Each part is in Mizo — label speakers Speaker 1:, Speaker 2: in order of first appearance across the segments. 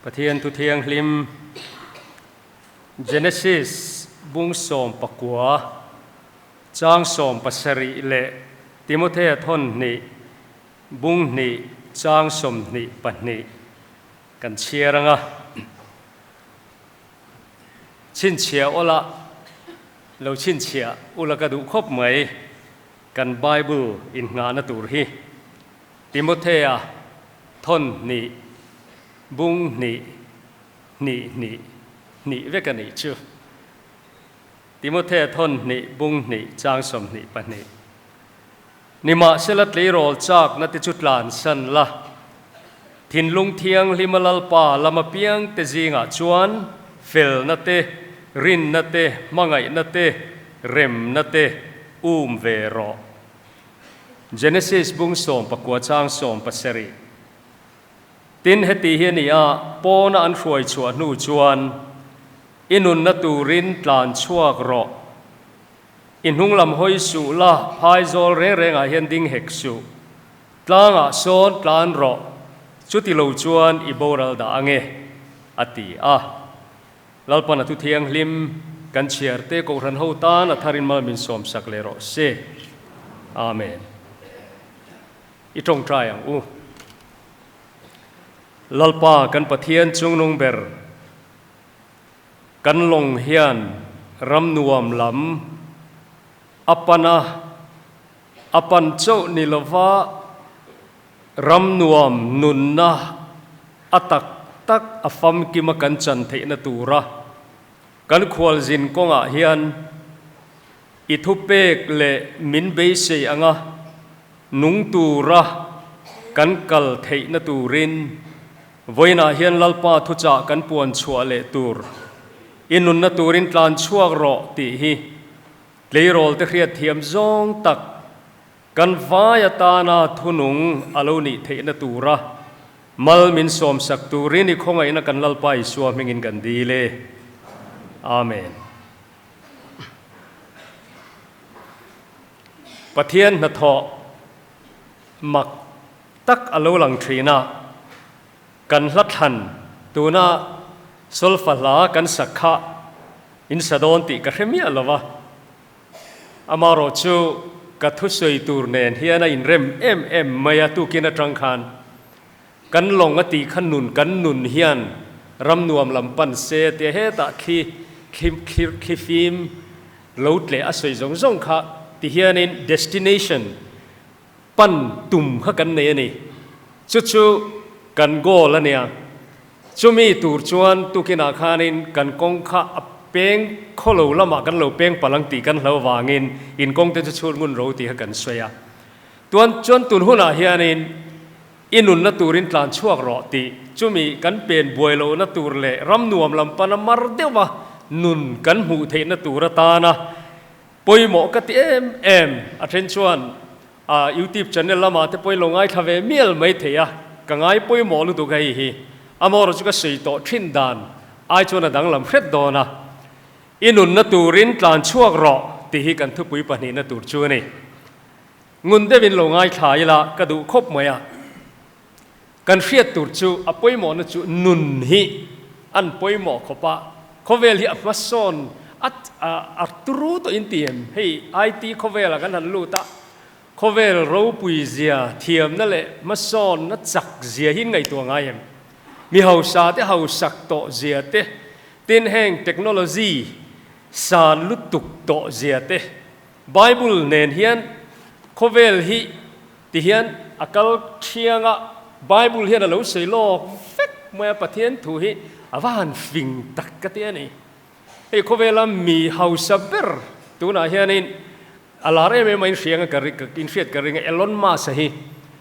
Speaker 1: Pathian Thu Thianghlim, Genesis bung 19, chang 70 leh Timothea thawn hnih bung hnih chang 22 kan chhiar ang a. Chhinchhiah awla lo chhinchhiah ula ka duh khawp mai kan Bible innghahna tur hi. Timothea thawn hnih, bung hnih, hnih hnih, hnih vek a nih chu. Timothea thawn hnih, bung hnih, chang 22. Nimahsela tleirawl chakna te chu tlansan la, thinlung thianghlima Lalpa lama piangte zingah chuan felna te, rinna te, hmangaihna te, remna te um ve rawh. Genesis bung 19 chang 17. Tin, heti hi a ni a, pawna an hruai chhuah hnu chuan, I nunna turin tlan chhuak rawh. I hnung lam hawi suh la, phaizawl reng rengah hian ding hek suh. Tlangah sawn tlan rawh, chuti lo chuan i boral dah ange, a ti a. Lalpan a thu thianghlim kan chhiar te Kohhran ho tan a tharin mal min sawmsak leh rawh se. Amen. I tawngtai ang u. Lalpa kan Pathian chungnung ber, kan lawng hian ram nuam lam a pan a, a pan chauh ni lova ram nuam nunna a tak tak a famkima kan chan theihna tura kan khualzin kawngah hian i thupek leh min beisei anga nung tura kan kal theihna turin vawiinah hian Lalpa thuchah kan puan chhuah leh tur i nunna turin tlan chhuak rawh tih hi tleirawl te hriatthiam zawng tak Kan vai atana thunung a lo nih theihna tura mal min sawmsak turin i khawngaihna kan Lalpa Isua hmingin kan dil e. Amen. Pathian hnathawh mak tak a lo lang thin a, kan hla thlan tuna solfa hla kan sak kha in sa dawn tih ka hre miah lo va. Amarawh chu ka thusawi tur nen hian a inrem em em mai a, tukin atang khan kan lawng a tih kha nun kan nun hian ram nuam lam pan se tia hetah thli thli thli thli fim lo tleh a sawi zawng zawng kha ti hianin destination pan tum kha kan nei a ni. Chu chu kan goal a nia. Chumi tur chuan tukinah khanin kan kawng kha a peng khawlo lamah kan lo peng palh ang tih kan hlo vangin in kawng te chu chhut ngun ro tih kha kan sawi a. Tuan chuan tun hunah hianin i nunna turin tlan chhuak rawh tih chumi kan pen buai lohna tur leh ram nuam lam pana mar deuha nun kan hmuh theihna tur atana pawimawh ka ti em em. A then chuan A YouTube channel lamah te pawhin lo ngaithla ve mial mai thei a, ka ngai pawimawh lutuk hei hi. Amaherawh chu ka sawi tawh thin dan ai chuan a danglam hret dawn a. I nunna turin tlan chhuak rawh tih hi kan thupui pahnihna tur chu a ni. Ngun deuhin lo ngaithla ila ka duh khawp mai a. Kan hriat tur chu a pawimawhna chu nun hi an pawimawh khawp a, khawvel hi a hmasawn a a turu tawh in ti em? Hei IT khawvelah kan han lut a, khawvel ropui zia thiamna leh hmasawnna chak zia hi ngaihtuah ngai em? Mi hausa te hausak tawh zia te, tin heng technology san lutuk tawh zia te, Bible nen hian khawvel hi Ti hian a kal thiang a, Bible hian a lo sawi lawk vek mai a, Pathian thu hi a va han fing tak ka ti a ni. Hei khawvela mi hausa ber tunah hianin a lar em em a inhriang a ka inhriat ka ring a, Elon Musk a hi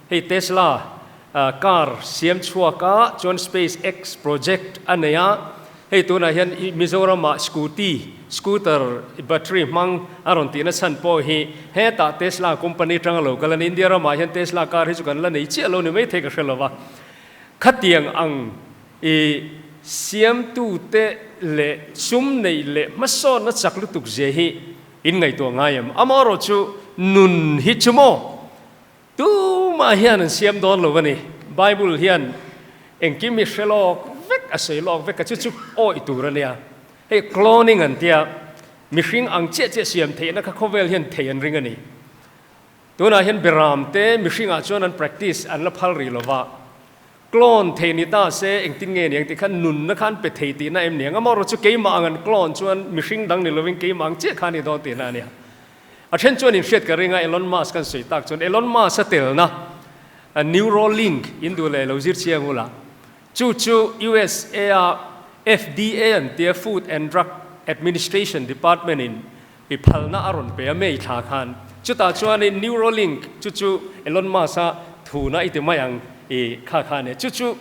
Speaker 1: hei Tesla car siam chhuak a chuan Space X project a nei a, Hei tunah hian Mizoramah scooty, scooter, battery hmang a rawn tihna chhan pawh hi hetah Tesla company atanga lo kal a ni. India ramah hian Tesla car hi chu kan la nei chiah lo ni maithei ka hre lo va. Khatiang ang i siamtute leh sum neih leh hmasawnna chak lutuk zia hi in ngaihtuah ngai em? Amaherawh chu nun hi chu maw? Tumah hian an siam dawn lo a ni. Bible hian engkim hi hre lawk vek a sawi lawk vek a, chu chu awih tur a nia. Hei cloning an tia, mihring ang chiah chiah siam theihna kha khawvel hian thei an ring a ni. Tunah hian beram te mihringah chuan an practice an la phal rih lo va, clone thei ni ta se engtin nge niang tih khan nunna khan pe thei tihna em niang? Amaherawhchu chu keimah ang an clone chuan mihring dang ni lovin keimah ang chiah kha a ni dawn tihna a nia. A then chuan inhriat ka ring a, Elon Musk an sawi tak chuan Elon Musk a telna Neuralink in duh leh lo zir chiang ula, chu chu USA a FDA an tia Food and Drug Administration Department in i phalna a rawn pe a May thla khan. Chutah chuanin Neuralink chu chu Elon Musk a thuna i ti mai ang i kha kha a nia. Chu chu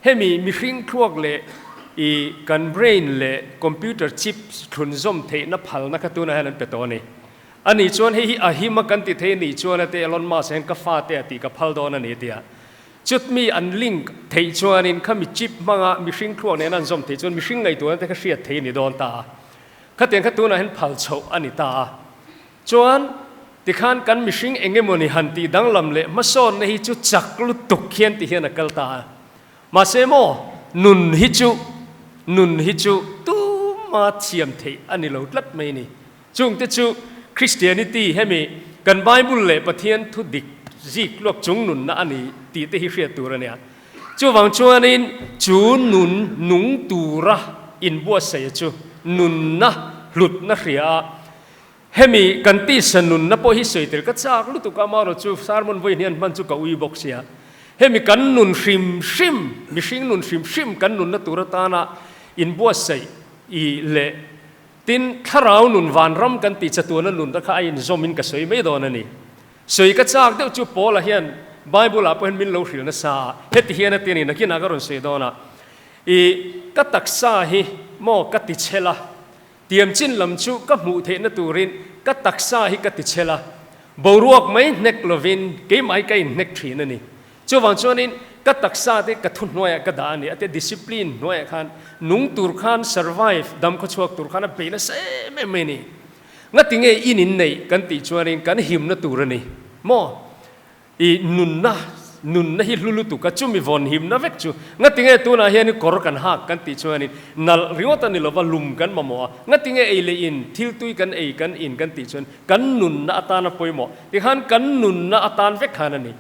Speaker 1: Hemi mihring thluak leh i kan brain leh computer chips thlunzawm theihna phalna kha tunah hian an pe tawh a ni. Ani chuan hei hi a him a kan ti thei anih chuan a ti Elon Musk hian ka fate a tih ka phal dawn a ni a ti a. Chutmi an link theih chuanin khami chip hmanga mihring thluak nena an zawm theih chuan mihring ngaihtuahna te kha hriat thei a ni dawn ta a. Khatiang kha tunah hian phal chhoh a ni ta a. Chuan, tikhan kan mihring eng emawni han tih danglam leh hmasawnna hi chu chak lutuk hian ti hian a kal ta a. Mahse maw, nun hi chu, nun hi chu tuma thiam theih a ni lo tlat mai ni. Chungte chu Christianity hemi kan Bible leh Pathian thu dik zik luak chung nunna a ni tih te hi hriat tur a nia. Chuvang chuanin chu nun nung tura inbuatsaih chu nunna hlutna hria a, Hemi kan tisa nunna pawh hi sawi tel ka chak lutuk a, amaherawh chu sermon vawiin hian hman chu ka ui bawk sia. Hemi kan nun hrim hrim, mihring nun hrim hrim kan nunna tur atana inbuatsaih i leh tin thlarau nun vanram kan tih chatuana nunna kha a inzawmin ka sawi mai dawn a ni. Sawi ka chak deuh chu Paula hian Bible ah pawh hian min lo hrilh nasa a, heti hian a ti a ni, nakinah ka rawn sawi dawn a, i ka taksa hi maw ka ti chhel a, Tiam chin lam chu ka hmuh theihna turin ka taksa hi ka tichhel a, boruak mai hnek lovin keimah hi ka inhnek thin a ni. Chuvang chuanin ka taksa te ka thuhnuaiah ka dah a ni. A tia discipline hnuaiah khan nung tur khan survive, dam khawchhuak tur khan a bei nasa em em mai a ni. Ngatinge in inneih kan tih chuanin kan himna tur a ni maw? I nunna, nunna hi hlu lutuk a, chumi vawn himna vek chu. Ngatinge tunah hianin kawr kan hak kan tih chuanin nalh ringawt a ni lova, lum kan mamawh a. Ngatinge ei leh in, thil tui kan ei kan in kan tih chuan kan nunna atana pawimawh. Tikhan kan nunna atan vek khan a ni.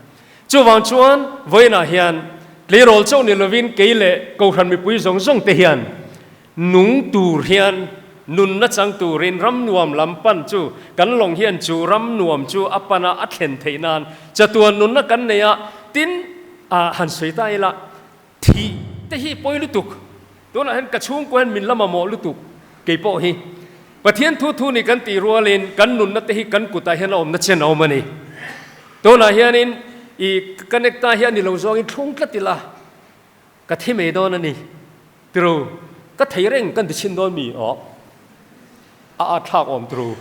Speaker 1: Chuvang chuan vawiinah hian tleirawl chauh ni lovin kei leh Kohhran mipui zawng zawng te hian Nung tur hian nunna chang turin ram nuam lam pan chu kan lawng hian chu ram nuam chu a pana a thlen theih nan chatuan nunna kan nei a, tin ah han sawi ta ila thih te hi pawi lutuk tunah hian ka chhungkua hian min la mamawh lutuk kei pawh hi Pathian thu thu ni kan tih rualin kan nunna te hi kan kutah hian a awmna chen a awm a ni tunah hianin i ka necktie hi a ni lo zawngin thlung tlat ila Ka thi mai dawn a ni. Tiro, ka thei reng kan ti chhin dawn mi? Aw, a at thlak awm tiro.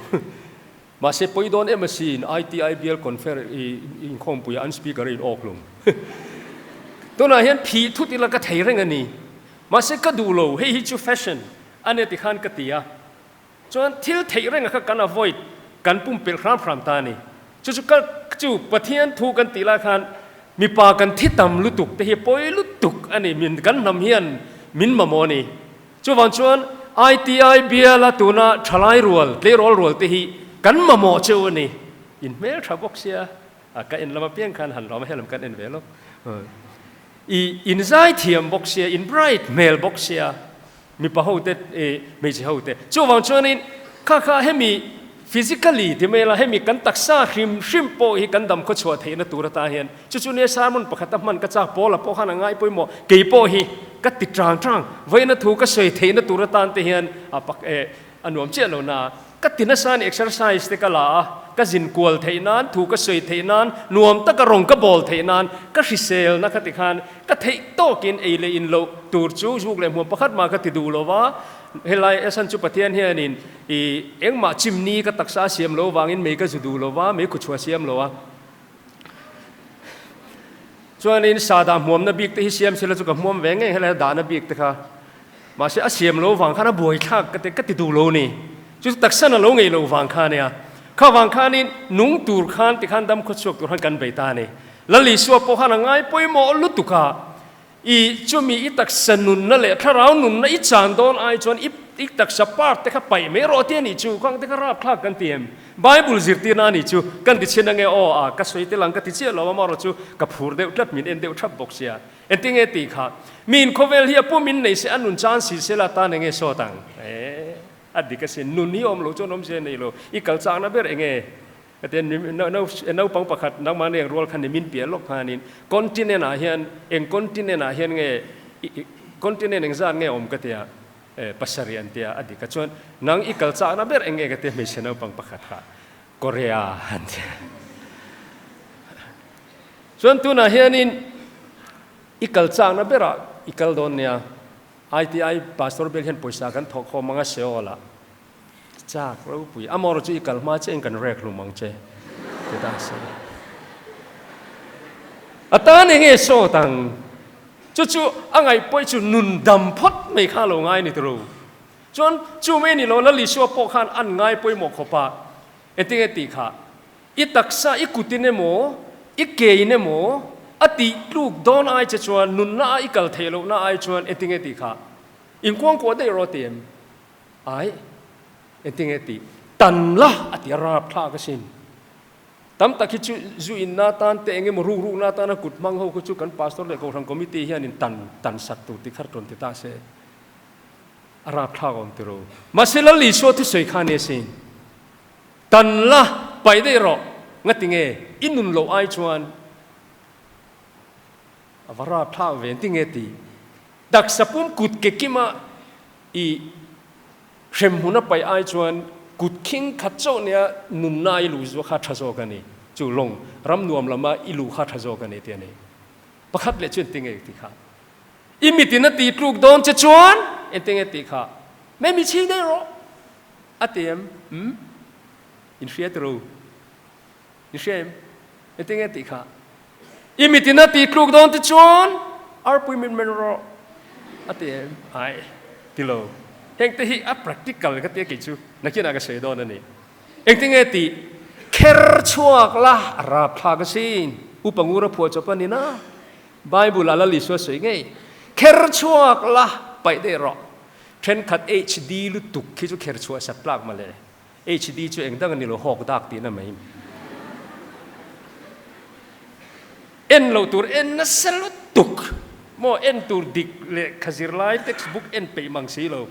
Speaker 1: Mahse pawi dawn em asin, ITI bial confer i inkhawmpuiah an speaker a in awk hlum. Tunah hian phih thut ila ka thei reng a ni. Mahse ka duh lo, hei hi chu fashion a nia tikhan ka ti a. Chuan thil theih reng a kha kan avoid, kan pumpelh hram hram ta a ni. Chu chu ka chu Pathian thu kan tih lai khan mipa kan thi tam lutuk te hi pawi lutuk a ni, min kan hnam hian min mamawh a ni. Chuvang chuan ITI biala tuna thalai rual, tleirawl rual te hi kan mamawh cheu a ni. In hmel tha bawk sia, a ka en lam apiang khan han lawm a, helam kan en ve lo. I inzai thiam bawk sia, in bright hmel bawk sia. Mipa ho te eh hmeichhe ho te. Chuvang chuanin kha kha hemi physically ti mai la hemi kan taksa hrim hrim pawh hi kan dam khawchhuah theihna tur atan hian chu chu nia sermon pakhata hman ka chak Paula pawh khan a ngai pawimawh kei pawh hi ka ti tang tang vawiina thu ka sawi theihna tur atan te hian a pak eh a nuam chiah lo na ka ti nasa a ni exercise te ka la a ka zin kual theih nan thu ka sawi theih nan nuam taka rawng ka bawl theih nan ka hrisel na kha ti khan Ka theih tawkin ei leh in loh tur chu zuk leh hmuam pakhat mah ka ti duh lo va, helai asan chu Pathian hianin i engmah chimni ka taksa a siam lo vangin mei ka zu duh lo va, mei khuchhuah a siam lo a. Chuanin sahdah hmuamna bik te hi siam sela chu ka hmuam ve ngei helai dahna bik te kha. Mahse a siam lo vang khan a buaithlak ka ti ka ti duh lo ni. Chu chu taksa na lo ngei lo vang kha ania. Kha vang khanin nung tur khan tikhan dam khawchhuak tur khan kan bei ta a ni. Lal Isua pawh khan a ngai pawimawh lutuk a. I chumi i taksa nunna leh thlarau nunna i chan dawn ai chuan i i taksa part te kha paih mai rawh tih a nih chu, khang te kha rapthlak kan ti em? Bible zirtirna a nih chu kan ti chhin ange aw, a ka sawi tel ang ka ti chiah lo amaherawh chu ka phur deuh tlat min en deuh thap bawk sia. Engtinge tih kha? Miin khawvel hi a pum in nei se a nun chan si sela tan enge sawt ang? Eeh a dik asin, nun hi awm lo chuan awmzia nei lo, i kal chakna ber enge? Hetiang naupang pakhat nangmah neng rual khan ni min piah lawk khanin continent ah hian eng continent ah hian nge continent eng zat nge awm ka tia pasarih an tia a dik a chuan nang i kal chakna ber eng nge ka tia hmeichhe naupang pakhat kha Korea an tia chuan tunah hianin i kal chakna berah i kal dawn nia ITI pastor bel hian pawisa kan thawk khawm anga Seoul ah Chak ropui a mawr chu i kal hma chiah in kan rek hlum ang che ti ta se. A tan enge sawt ang? Chu chu a ngaih pawih chu nun dam phawt mai kha lo ngai ni tiro. Chuan chu mai ni lo Lal Isua pawh khan an ngai pawimawh khawp a, engtinge tih kha i taksa i kutin emaw i kein emaw a tih tluk dawn ai che chuan nunna a i kal theih lohna ai chuan engtinge tih kha inkuangkuah daih rawh ti em? Ai, engtinge tih? Tan la a ti a rapthlak asin. Tam tak hi chu zu in na tan te engemaw ruk ruk na tana kut hmang ho khu chu kan pastor leh kohhran committee hianin tan tan sak tur ti kha rawn ti ta se. A rapthlak awm tiro. Mahse Lal Isua thusawi kha nia sin. Tan la paih daih rawh. Ngatinge i nun loh ai chuan a va rapthlak ve engtinge tih? Taksa pum kut ke kima I hremhmun a paih ai chuan kut khing khat chauh nia nunna i luh zuah kha tha zawk a ni. Chu lawng ram nuam lama i luh kha tha zawk a ni tih a ni. Pakhat leh chu engtinge tih kha? I mitin a tih tluk dawn che chuan engtinge tih kha? Mei mi chhing daih rawh a ti em? Umm in hria tiro? In hria em? Engtinge tih kha? I mitin a tih tluk dawn te chuan arpui min men rawh a ti em? Ai, ti lo. Heng te hi a practical ka tia kei chu nakinah ka sawi dawn a ni. Engtinge tih? Kher chhuak la a rapthlak asin. Upa Ngura phuah chawp a ni na. Bible ah Lal Isua sawi ngei. Kher chhuak la paih daih rawh. Thenkhat HD lutuk khi chu kher chhuah sak tlak mawle. HD chu eng dang a ni lo, hawk dak tihna mai. En lo tur en nasa lutuk maw, en tur dik lehkha zirlai textbook en peih mang si lo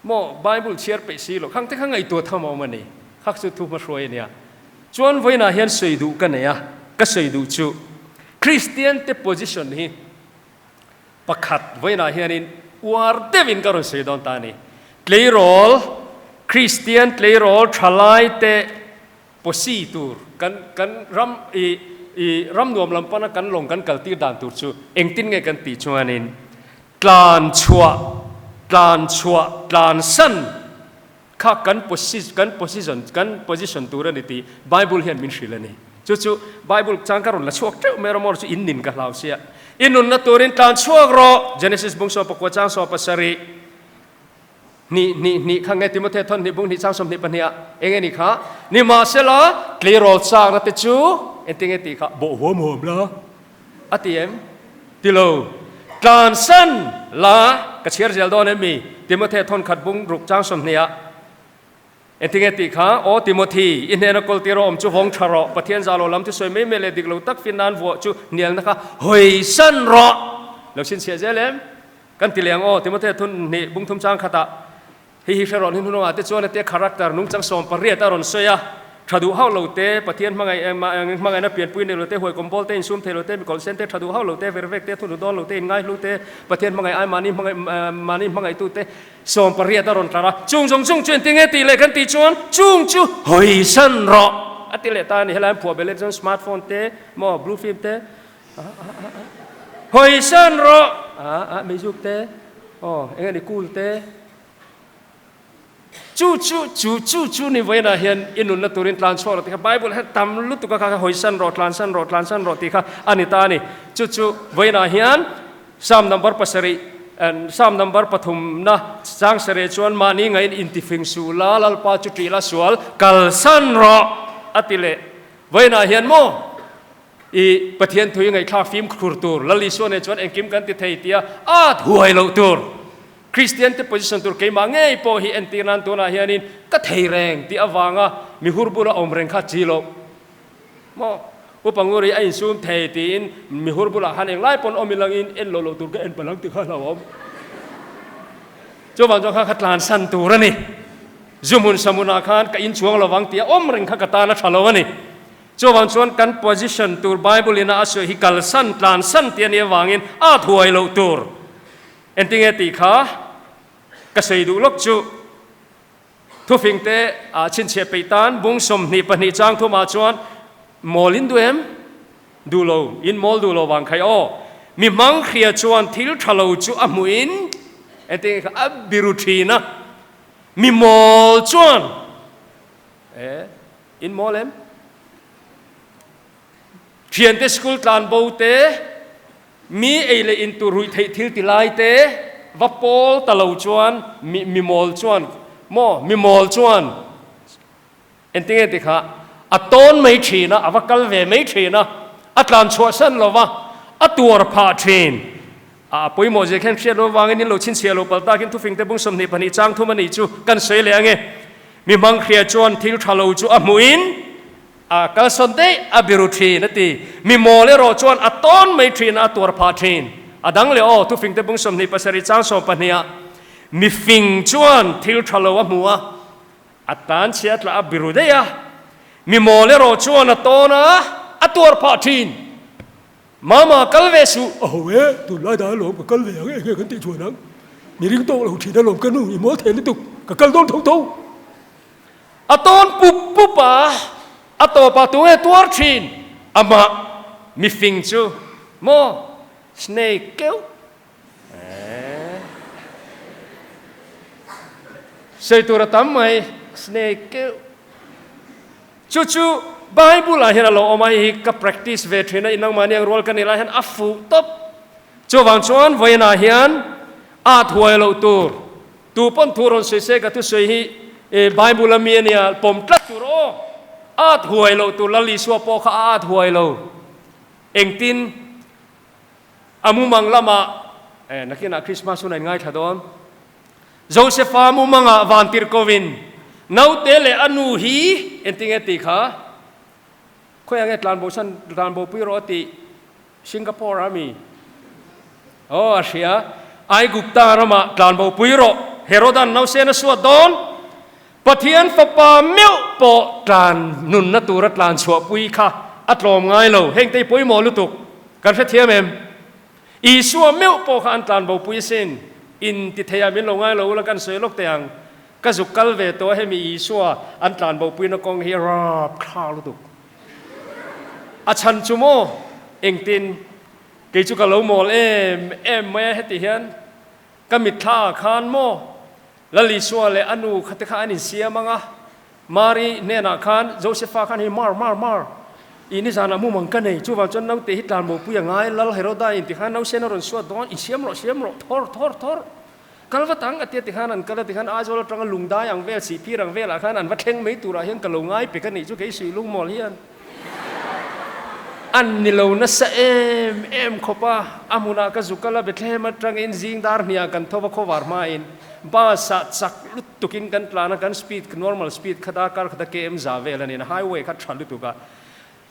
Speaker 1: maw, Bible chhiar peih si lo, khang te kha ngaihtuah tham a awm a ni, khak chu thu hmahruai a nia. Chuan vawiinah hian sawi duh ka nei a, ka sawi duh chu Kristian te position hi Pakhat vawiinah hianin uar deuhin ka rawn sawi dawn ta a ni. Tleirawl, Kristian tleirawl thalaite pawsi tur, kan kan ram i i ram nuam lam pana kan lawng kan kaltir dan tur chu engtin nge kan tih chuanin tlan chhuah, tlan chhuah, tlan san kha kan posi kan position kan position tur a ni tih Bible hian min hrilh a ni. Chu chu Bible chang ka rawn la chhuak teuh mai rawh maw chu in nin ka hlau sia. I nunna turin tlan chhuak rawh Genesis bung 14 chang 17 hnih hnih hnih kha nge Timothy thawn hnih bung hnih chang 22 ah eng nge ni kha nimahsela tleirawl chakna te chu engtinge tih kha bawh huam huam la a ti em? Ti lo. Tlansan la ka chhiar zel dawn em mi? Timothy thawn khat bung ruk chang 20 ah engtinge tih kha, Aw Timothy, i hnena kawl tir a awm chu vawng tha rawh, Pathian zah lo lam thusawi mai mai leh dik lo tak fin nan vuah chu hnialna kha hawisan rawh. Lo chhinchhiah zel em? Kan ti leh ang aw, Timothy thun hnih bung thum chang khatah Hei hi hre rawn hi hnunawngah te chuan a tia character nungchang 18 a rawn sawi a, tha duh hauh lo te, Pathian hmangaih hmangaihna pianpui nei lo te, huaikawm bawl te, insum thei lo te, mikawlh sen te, tha duh hauh lo te, vervek te, thunu dawn lo te, inngaihlu te, Pathian hmangaih ai mahni hmangaih mahni hmangaihtu te 18 a rawn tlar a, chung zawng chung chu engtinge tih leh kan tih chuan chung chu hawisan rawh a ti leh ta a ni. Helai an phuah belh chuan smartphone te maw blue film te hawisan rawh a meizuk te aw eng nge ni cool te. Chu chu chu chu chu ni vawiinah hian i nunna turin tlan chhuak rawh tih kha Bible hian tam lutuk a kha kha hawisan rawh, tlansan rawh, tlansan rawh tih kha a ni ta a ni. Chu chu vawiinah hian Psalm number pasarih Psalm number pathumna chang sarih chuan mahni ngain intifing suh la, Lalpa chu ṭih la sual kalsan rawh a ti leh. Vawiinah hian maw? I Pathian thui ngaihthlak fimkhur tur, Lal Isua nen chuan engkim kan ti thei tia at huai loh tur. Kristian te position tur keimah ngei pawh hi entir nan tunah hianin ka thei reng tih avanga mi hur bula awm reng kha chi loh maw? Upa Nguri a insum thei tiin mi hur bulah khan englai pawn awm ilangin en loh loh tur ka en palh ang tih kha a hlauhawm. Chuvang chuan kha ka tlansan tur a ni. Zu hmun sa hmunah khan ka inchuang lovang tih a awm reng kha ka tan a tha lo a ni. Chuvang chuan kan position tur Bible in a a sawi hi kalsan, tlansan tih a nih avangin a thuai loh tur. Engtinge tih kha ka sawi duh lawk chu. Thufing te ah chhinchhiah peih tan bung 22 chang thumah chuan mawl in duh em? Duh lo, in mawl duh lo vang khai aw. Mi hmang hria chuan thil tha lo chu a hmuh in engtinge kha a biru thin a. Mi mawl chuan e in mawl em? Thiante school tlan bo te, mi ei leh in tur ruih theih thil ti lai te va pawl ta lo chuan mi mi mawl chuan maw mi mawl chuan engtinge ti kha a tawn mai thin a, a va kal ve mai thin a, a tlan chhuahsan lo va, a tuar phah thin. A pawimawh zia khian hriat loh avangin in lo chhinchhiah lo palh takin thufing te bung 22 chang thum a nih chu kan sawi leh ange. Mi hmanghria chuan thil tha lo chu a hmuhin a kalsawn daih a biru thin a ti. Mi mawl erawh chuan a tawn mai thin a, a tuar phah thin. A dang leh aw, thufing te bung 27 chang 12 ah mi fing chuan thil tha lo a hmu a, a tan chhia tlah a biru daih a. Mi mawl erawh chuan a tawn a, a tuar phah thin. Mama, kal ve suh!
Speaker 2: A ho e, tunlai dan alawm ka kal ve ang enge kan tih chuan ang. Mi ring tawk lo thin alawm ka nu, i mawl thei lutuk, ka kal dawn tho tho.
Speaker 1: A tawn pup pup a, a tawpah tunge tuar thin? Amah, mi fing chu maw? Snake keuh. Eeh. Sawi tur a tam mai, snake keuh. Chu chu Bible ah hian a lo awm a, hei hi ka practice ve thin a, inangmahni ang rual ka nih lai hian a fuh tawp. Chuvang chuan vawiinah hian at huai loh tur, tu pawn thu rawn sawi se ka thusawi hi Bible a mi a nia, pawm tlat tur aw. At huai loh tur, Lal Isua pawh kha a at huai lo. Engtin a mumang lamah, nakinah Christmas hun a inngaithla dawn. Josefa mumangah vantirhkovin naute leh a nu hi engtinge tih kha khawiah nge tlanbosan tlanbopui rawh a tih Singapore a mi aw a hria Aigupta ramah tlanbopui rawh Herodan nausena suat dawn Pathian fapa meuh pawh tlan nunna tura tlan chhuahpui kha a tlawm ngai lo hengte pawimawh lutuk kan hrethiam em? Isua meuh pawh kha an tlan bo pui asin, in ti thei ah min lo ngai lo ula kan sawi lawk teh ang. Ka zuk kal ve tawh a hemi Isua an tlan bo puina kawng hi a rap thlak lutuk. A chhan chu maw engtin kei chu ka lo mawl em em mai a heti hian ka mitthla ah khan maw Lal Isua leh a nu kha te kha an insiam ang a, Mari hnenah khan Josefa khan hei Mar, Mar, Mar, i nizanah mumang ka nei, chuvang chuan naute hi tlanbopui a ngai, Lal Heroda in tikhan nausen a rawn suat dawn, insiam rawh, siam rawh, thawr, thawr, thawr, kal vat ang a tia tikhan an kal a, tikhan Aizawl atanga lungdai ang vel, sihphir ang velah khan an va thleng mai turah hian ka lo ngai pek a nih chu kei suih lungmawl hian an ni lo nasa em em khawp a, a hmunah ka zu kal a, Bethlehem atangin zing dar hniah kan tho va khawvar hmain bus ah chak lut Tukin kan tlan a, kan speed, normal speed kha darkar khata km za vel a ni a, highway kha tha lutuk a,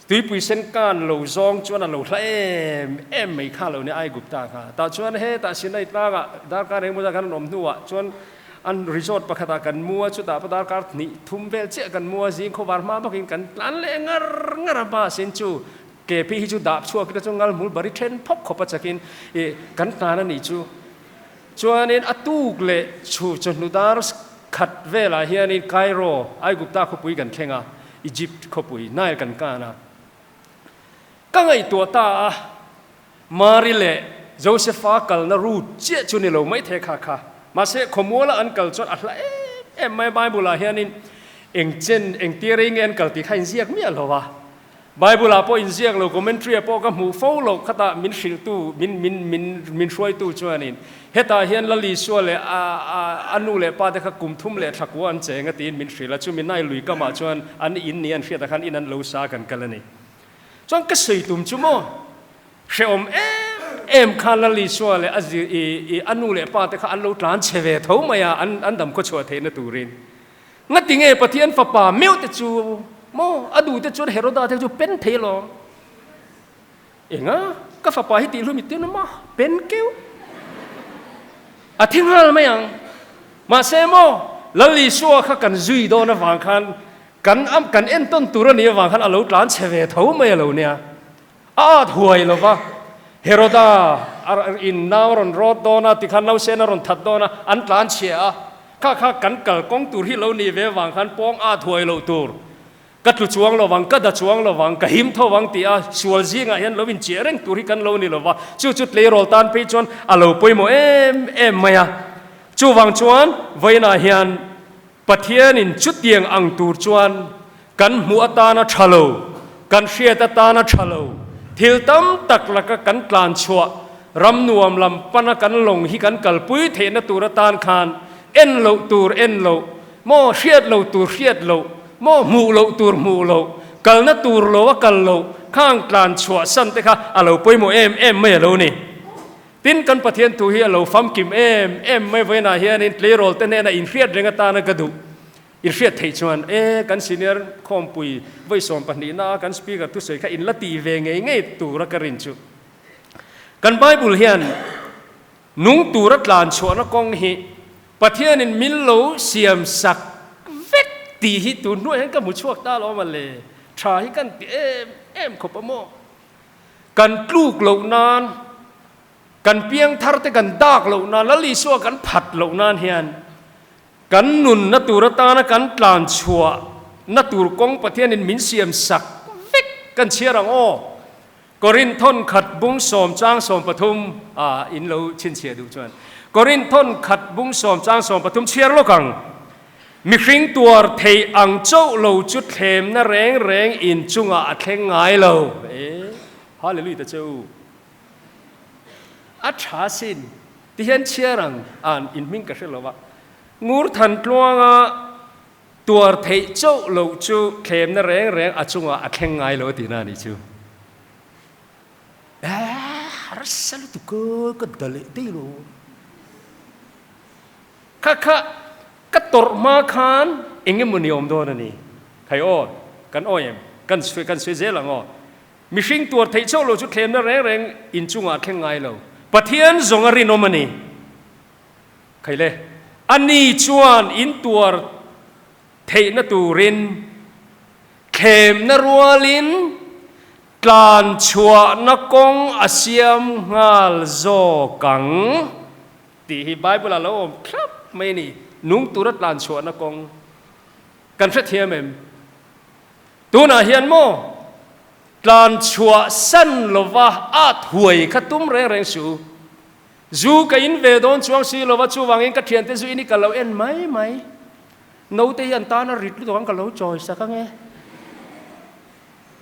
Speaker 1: tuipui sen kan lo zawng chuan a lo hla em em mai kha lo ni Aigupta kha. Tah chuan hetah Sinai tlangah darkar engemaw zat khan an awm hnuah chuan an resort pakhatah kan mu a, chutah pawh darkar hnih thum vel chiah kan mu a, zing khawvar hma bawkin kan tlan leh ngar ngar a, bus in chu ke phei hi chu dap chhuak ila chu ngalhmul bari then phawp khawp a chakin ih kan tlan a nih chu. Chuanin a tuk leh chhu chawhnu dar khat velah hianin Cairo, Aigupta khawpui kan thleng a, Egypt khawpui, Nile kan kan a. Ka ngaihtuah ta a, Mari leh Josepha kalna route chiah chu ni lo mai thei kha kha. Mahse, khawmuala an kal chuan a hla em em mai a, Bible-ah hianin eng chen, eng tir rei nge an kal tih kha inziak miah lo a. Bible ah pawh inziak lo, commentary ah pawh ka hmuh fo lo, khatah min hrilhtu, min min min min hruaitu chuanin hetah hian Lal Isua leh a a a nu leh pa te kha kum thum leh thla kua an cheng a tiin min hrilh a, chumi nai lui kamah chuan an in ni an hriatah khan in an lo sa kan kal a ni. Chuan ka sawi tum chu maw hrehawm em em khan Lal Isua leh a zir i i a nu leh pa te kha an lo tlan chhe ve tho mai a an an dam khaw chhuah theihna turin. Ngati nge Pathian fapa meuh te chu maw a duh te chuan Heroda te chu pen thei alawm. Enga ka fapa hi tih hlum i tir maw pen keuh a thi nghal mai ang. Mahse maw Lal Isua kha kan zui dawn avang khan Kan am kan entawn tur a nih avang khan a lo tlan chhe ve tho mai a lo nia. A at huai lo va, Heroda a in nau a rawn rawt dawn a, tikhan nausen a rawn that dawn a, an tlan chhia a. Kha kha kan kal kawng tur hi lo nih ve avang khan pawng at huai loh tur. Ka tlu chuang lo vang, ka da chuang lo vang, ka him tho vang tih a sual zingah hian lo inchiah reng tur hi kan lo ni lo va. Chu chu tleirawl tan phei chuan a lo pawimawh em em mai a. Chuvang chuan vawiinah hian Pathianin chutiang ang tur chuan kan hmuh atana tha lo, kan hriat atana tha lo, thil tam tak laka kan tlan chhuah, ram nuam lam pana kan lawng hi kan kalpui theihna tur atan khan en loh tur en loh, maw hriat loh tur hriat loh, maw hmuh loh tur hmuh loh, kalna tur lo a kal loh, khang tlan chhuah san te kha a lo pawimawh em em mai a lo ni. Tin, kan Pathian thu hi a lo famkim em em mai vawiinah hianin tleirawl te hnena inhriat reng atana ka duh. Inhriat theih chuan, e, kan senior khawmpui vawi sawmpahnihna a kan speaker thusawi kha inla tih ve ngei ngei tura ka rin chu. Kan Bible hian nung tura tlan chhuahna kawng hi Pathianin min lo siam sak vek tih hi tun hnuah hian ka hmu chhuak ta alawm a le. Tha hi kan ti em em khawp a maw? Kan tluk loh nan, kan piangthar te kan dak loh nan, Lal Isua kan phat loh nan hian kan nunna tur atana kan tlan chhuah na tur kawng Pathianin min siam sak vek kan chhiar ang aw. Korinthon khat bung sawm chang 13 ah in lo chhinchhiah duh chuan Korinthon khat bung sawm chang 13 chhiar lawk ang. Mihring tuar theih ang chauh lo chu thlemna reng reng in chungah a thleng ngai lo. E, Hallelujah ta che u. A tha sin. Ti hian chhiar ang an in hming ka hre lo va. Ngur than tluanga tuar theih chauh lo chu thlemna reng reng a chungah a thleng ngai lo tihna a nih chu. E, harsa lutuk ka da leh daih lo. Kha kha ka tawrh hma khan eng emaw ni awm dawn a ni. Khai aw, kan awi em? Kan sawi kan sawi zel ang aw. Mihring tuar theih chauh lo chu thlemna reng reng inchungah a thleng ngai lo. Pathian zawng a rinawm a ni. Khai le, a ni chuan in tuar theihna turin thlemna rualin tlan chhuahna kawng a siam nghal zawk ang. Tih hi Bible ah lo awm thlap mai a ni. Nung tura tlan chhuahna kawng kan hrethiam em? Tunah hian maw tlan chhuah san lova at huai kha tum reng reng suh u. Zu ka in ve dawn chuang si lova chuvangin ka thiante zu in hi ka lo en mai mai. Naute hi an tan a rit lutuk ang ka lo chawi sak ange.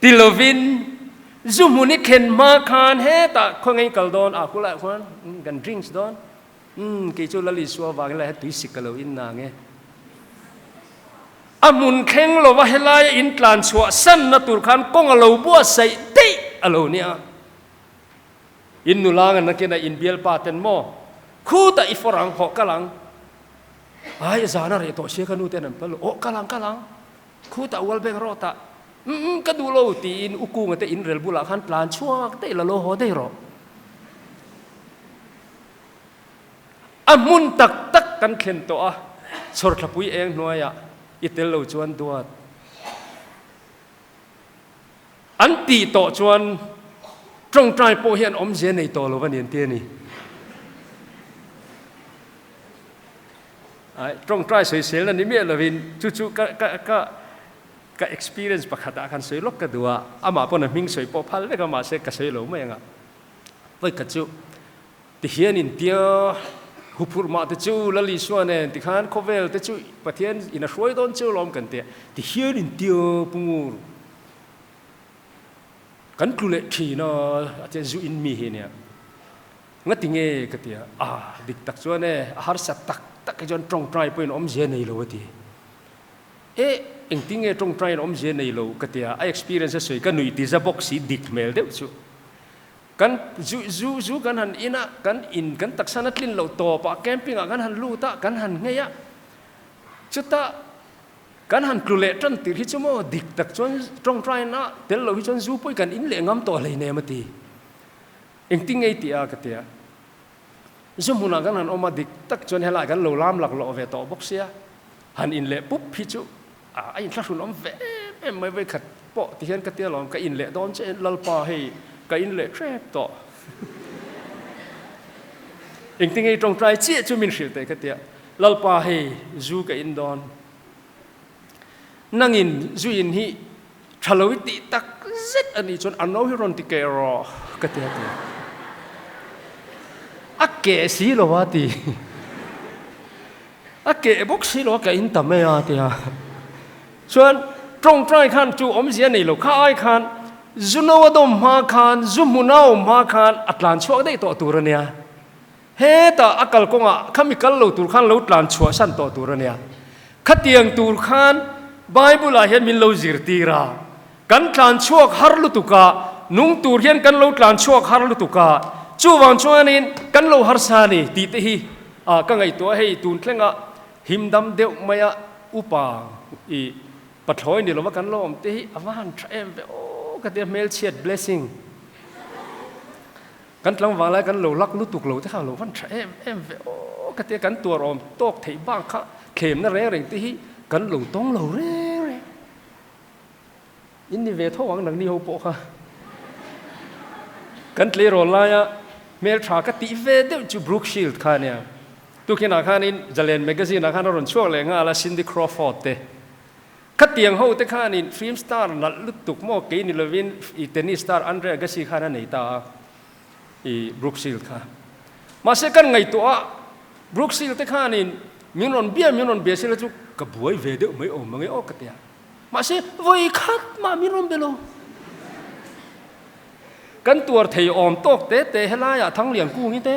Speaker 1: Ti lovin zu hmun i thlen hma khan hetah khaw ngei kal dawn a kulaiah khuan kan drinks dawn umm kei chu Lal Isua vangin lai tui sik ka lo in na nge. A hmun thleng lova helaia in tlan chhuah sanna tur khan kawng a lo buatsaih daih a lo nia. In nula ngan nakin a in bialpa ten maw khutah i fawr ang hawh kal ang ai zan a reh tawh sia ka nu ten an phal lo aw kal ang kal ang. Khutah World Bank rawh tah umm ka duh lo tiin u Kunga te inrel bulah khan tlan chhuak daih la lo haw daih rawh. A hmun tak tak kan thlen tawh a, chhawrthlapui eng hnuaiah i tel lo chuan duat an tih tawh chuan tawngtai pawh hian awmzia nei tawh lo a ni an ti a ni. Ai, tawngtai sawiselna ni miah lovin chu chu ka ka ka ka experience pakhatah khan sawi lawk ka duh a, amah pawn a hming sawi pawh phal vek a mahse ka sawi lo mai ang a. Vawi khat chu tihian in tia huphurh mah te chu Lal Isua nen tikhan khawvel te chu Pathian in a hruai dawn cheu lawm kan tia tihian in tia pungur kan tlu leh thin a a tia zu in mi hi nia. Ngati nge ka ti a, ah dik tak chuan e, a harsa tak tak hi chuan tawngtai pawhin awmzia nei lo a ti. E, Engtinge tawngtai in awmzia nei lo ka tia, a experience a sawi ka nuih ti za bawk si dik hmel deuh chu. Kan zu zu zu kan han in a, kan in kan taksa na tlin loh tawp ah camping ah kan han lut a, kan han nghei a, chutah kan han tlu leh tan tir hi chu maw dik tak chuan tawngtai na tel loh hi chuan zu pawh i kan in leh ngam tawh hleinem a ti. Engtinge i tih a ka tia. Zu hmunah kan han awm a, dik tak chuan helai kan lo lam laklawh ve tawh bawk sia, han in leh pup hi chu a inthlahrun awm ve em em mai, vawikhat pawh ti hian ka tia lawm, ka in leh dawn che Lalpa hei ka in leh hrep tawh. Engtinge i tawngtai chiah chu min hrilh teh ka tia, Lalpa hei zu ka in dawn, nangin zu in hi Tha lo i tih tak zet a nih chuan a no hi rawn ti keh rawh ka ti a ti. A keh si lo a ti. A keh bawk si lo a ka in ta mai a ti a. Chuan tawngtai khan chu awmzia nei lo kha ai khan zu no a dawm hma khan zu hmun a awm hma khan a tlan chhuak daih tawh tur a nia. Hetah a kalkawngah khami kal lo tur khan lo tlan chhuah san tawh tur a nia. Khatiang tur khan Bible-ah hian min lo zirtir a, kan tlan chhuak har lutuk a, nung tur hian kan lo tlan chhuak har lutuk a, chuvang chuanin kan lo harsa a ni tih te hi ka ngaihtuah a, hei tun thlengah himdam deuh maia upa i pathlawi ni lova kan lo awm te hi a va han tha em ve aw ka tia hmelchhiat blessing. Kan tlangval lai kan lo lak lutuk lo te kha lo van tha em em ve aw ka tia kan tuar awm tawk theih bak kha thlemna reng reng te hi kan lo tawng lo reng reng. In ni ve tho ang nangni ho pawh kha. Kan tleirawl laia hmeltha ka tih ve deuh chu Brooke Shield kha ania. Tukinah khanin Zalen Magazine ah khan a rawn chhuak leh nghal a Cindy Crawford te. Khatiang ho te khanin film star nalh lutuk maw kei ni lovin i tennis star Andre Agassi khan a nei ta a i Brooke Shield kha. Mahse kan ngaihtuah a Brooke Shield te khanin min rawn bia min rawn bia sela chu ka buai ve deuh mai awm mange aw ka ti a. Mahse vawi khat mah min rawn be lo. Kan tuar thei awm tawk te te helaiah Thanglian Kungi te.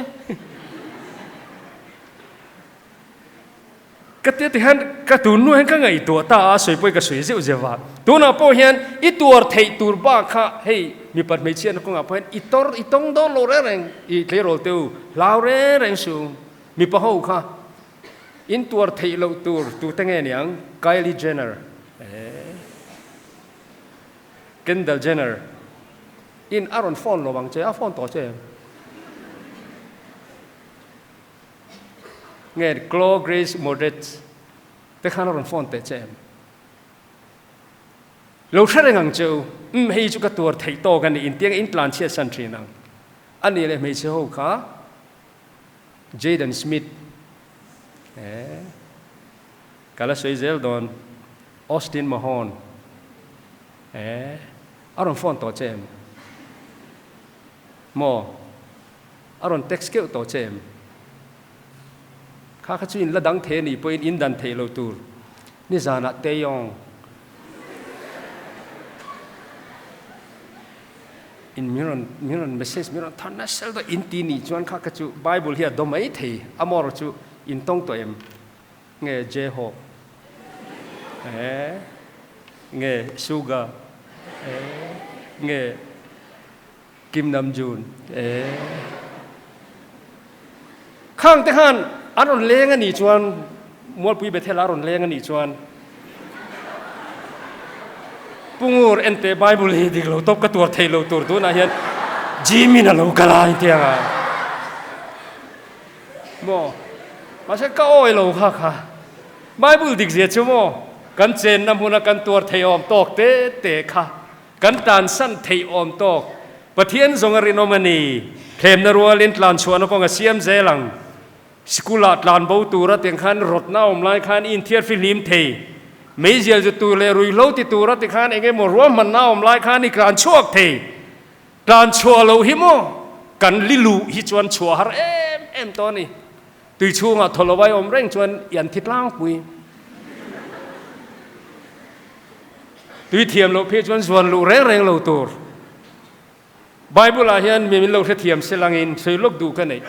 Speaker 1: Ka tia ti hian ka tun nu hian ka ngaihtuah ta a, sawi pawhin ka sawi zeuh zeuh a. Tunah pawh hian i tuar theih tur bak kha hei mipat hmeichhiatna kawngah pawh hian i tawr i tawng dawn lo reng reng i tleirawl te u hlau reng reng su. Mipa ho kha in tuar theih loh tur tute nge niang Kylie Jenner eh Kendall Jenner in a rawn phone lo ang che a phone tawh che em? Nge Chloe Grace Moretz te khan a rawn phone teh che em? Lo hre reng ang che u, umm hei chu ka tuar theih tawk a ni, intiang in tlan chhiat san thin ang. A nih leh hmeichhe ho kha Jaden Smith eh ka la sawi zel dawn, Austin Mahone eh a rawn phone tawh che em? Maw? A rawn text keuh tawh che em? Kha kha chu in la dang thei a nih pawhin in dan theih lo tur. Nizanah Taeyong in min rawn min rawn message min rawn thawn nasa deuh in ti nih chuan kha kha chu Bible hi a daw mai thei a maw erawh chu in tawng tawh em? Nge J-Hope? Eh? Nge Suga? Eh? Nge Kim Namjoon e. Khang te khan an rawn leng a nih chuan Mualpui Bethel a rawn leng a nih chuan Pungur ente Bible hi dik lo tawp ka tuar thei lo tur tunah hian Jimin a lo kal a intiang a. Maw? Mahse ka awi lo kha kha. Bible dik zia chu maw kan chenna hmuna kan tuar thei awm tawk te te kha. Kan tlansan theih awm tawk. Pathian zawng a rinawm a ni. Thlemna rualin tlanchhuahna kawng a siam zel ang. Sikul-ah tlan bo tura tiang khan rawtna awm lai khan i inthiar fihlim thei. Meizial zu tur leh ruihhlo ti tura ti khan eng emaw ruahmanna awm lai khan i tlan chhuak thei. Tlan chhuah loh hi maw kan li luh hi chuan chhuah har em em tawh a ni. Tui chhungah thaw lo ai awm reng chuan i an thi tlangpui. Tui thiam loh phei chuan zuan luh reng reng lo tur. Bible ah hian mi min lo hrethiam se langin sawi lawk duh ka neih.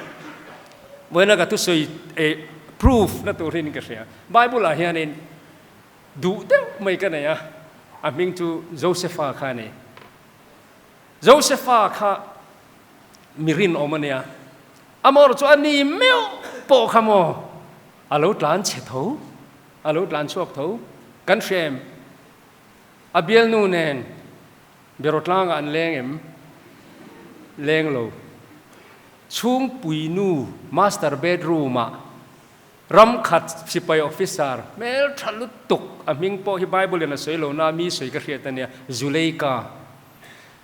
Speaker 1: Vawiina ka thusawi eh proof na tur hian ka hria. Bible ah hianin. Duh deuh mai ka nei a, a hming chu Josefa kha a ni. Josefa kha mi rinawm a nia, amaherawh chu a ni meuh pawh kha maw a lo tlan chhe tho, a lo tlan chhuak tho. Kan hria em? A bialnu nen Beraw tlangah an leng em? Leng lo. Chhungpuinu master bedroom-ah Ram khat sipai officer hmel tha lutuk, a hming pawh hi Bible in a sawi lo na, mi sawi ka hriat a nia, Zuleika.